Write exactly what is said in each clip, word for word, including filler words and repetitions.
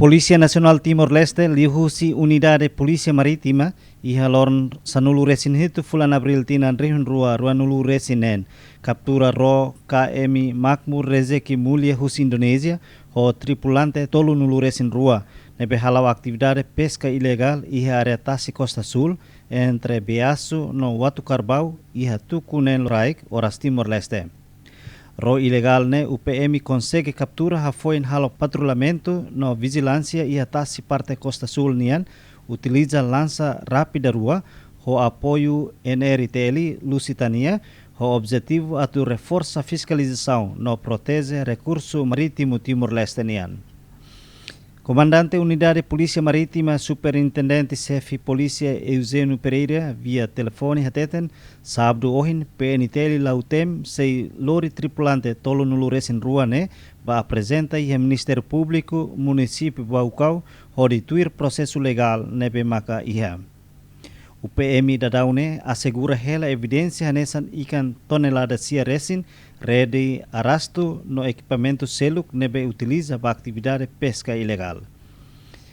Polísia Nasionál Timor-Leste liuhusi Unidade Polísia Marítima, iha loron sanulu-resin-hitu fulan Abríl tinan rihun rua ruanulu-resin-neen, kaptura ró K M Makmur Rezeki Mulia husi Indonézia, ho tripulante tolunulu-resin-rua, ne'ebé hala'o atividade peska ilegál iha área tasi Kosta Súl, entre Beasu no Watu Karbau, iha tuku neen loraik, oras Timor-Leste. Ró ilegál ne'e U P M konsege kaptura hafoin halo patrullamentu no vijilánsia iha tasi parte Kosta Súl nian, utiliza lansa rápida rua, ho apoiu N R T L Lusitania, ho objetivu atu reforsa fiskalizasaun no proteje rekursu marítimu Timor-Leste nian. Komandante Unidade Polísia Marítima, Superintendente Xefe Polísia Eugênio Pereira, via telefone hateten, sábadu ohin, P N T L Lautém sei lori tripulante tolunulu-resin-rua ne'e ba aprezenta iha Ministériu Públiku Munisípiu Baucau, hodi tuir prosesu legál ne'ebé maka iha. U P M daudaun ne'e asegura hela evidénsia hanesan ikan tonelada sia resin, rede arrastu no ekipamentu seluk ne'ebé utiliza ba atividade peska ilegál.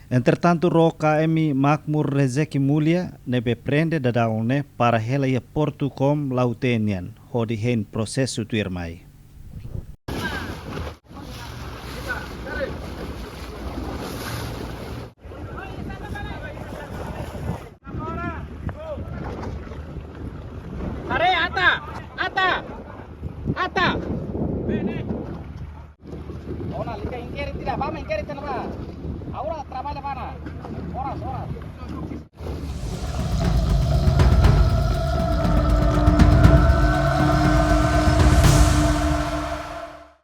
Entretantu, ró K M Makmur Rezeki Mulia ne'ebé prende daudaun ne'e para hela iha portu Kom Lautém nian, hodi hein prosesu tuirmai. Are, ata, ata, ata. Ona, liga inquérito, tira, vamos inquérito, não vai. Agora trabalha, vai.